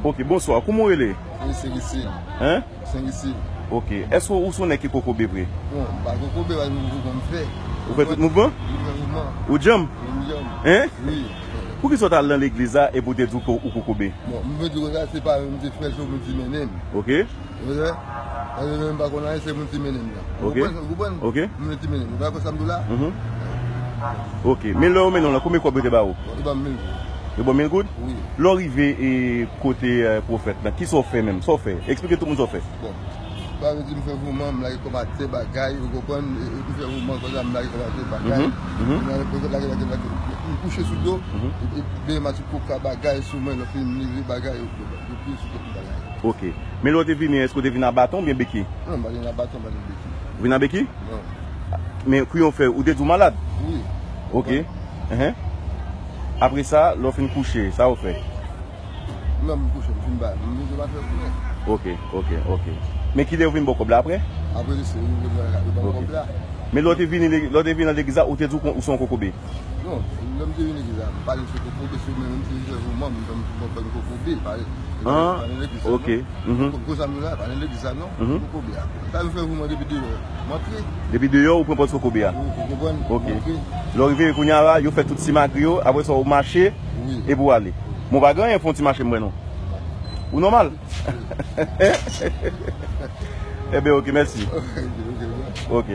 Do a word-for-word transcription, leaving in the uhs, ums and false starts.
Ok, bonswa. Kouman w rele? Sen Isil. Hein? Sen Isil. Ok. Èske ou se yon nèg ki kokobe vre? Bon, m pa kokobe, paske m kokobe m fè. Ou fè tout mouvman? M fè mouvman. Ou djanm? M djanm. Hein? Wi. Poukisa w t al nan legliz la epi w te di w ke ou kokobe? Bon, m vle di w sa, se pa mwen m te fè l, se moun ki mennen m. Ok. Ou wè? Paske mwen m pa konn anyen, se moun ki mennen m nan. Ou Ok. Konprann? Ou konprann? Ok. Moun ki mennen m. Ou pa konn sa m di w la? Mhm. Ok. Men lè yo mennen w la, konbyen kòb yo te ba ou? Bon, yo ban m mil goud. Yo ban w mil goud? Wi. Lè w rive e kote, eh, pwofèt la, kisa w fè menm? Sa w fè? Eksplike tout moun sa w fè. Bon. Sa vle di m fè mouvman, m lage kòm atè bagay, ou konprann? E, e, m fè mouvman konsa, m lage kòm atè bagay. Mhm, mhm. M lage, lage, lage, lage, lage. M kouche sou do, Mhm. e, e, ben, m ap koka bagay sou mwen, lè fini m leve bagay, yo, yo, yo piye sou tèt m bagay. Ok. Men lè w te vini, èske w te vin a baton oubyen beki? Non, m pa te vin a baton, m pa te vin beki. Ou vin a beki? Non. Men kouman w fè, ou te di w malad? Wi. Ok. Enhen. Apre sa, lè w fin kouche, sa w fè? Lè m kouche, m fin ba, m vin mache pou mwen. Ok, ok, ok. Men kilè yo vin ba w kòb la apre? Apre, se yo vin ba m Ok. Kòb la. Men lè w te vini, lè w te vini nan legliz la, ou te di w kon- ou se yon kokobe? Non, lè m te vin legliz la, m pa di se kokobe, se mwen menm ki fè mouvman, m fè mouvman kokobe, pa Ah, pa nan legliz la, ok. Non. Mhm. Gwo zanmi la, pa nan legliz la, non. Mhm. Kokobe a. Sa m fè mouvman depi deyò. M antre. Depi deyò, ou pran pòz kokobe a? Ou, ou konprann? Ok. M antre. Lè w rive kounye a la, yo fè tout simagri yo, apre sa, ou mache, Wi. Epi w ale. Bon, pa gen anyen, fè yon ti mache m wè non. Ou nòmal? Ebyen, ok, mèsi. Ok, ok, bon. Ok.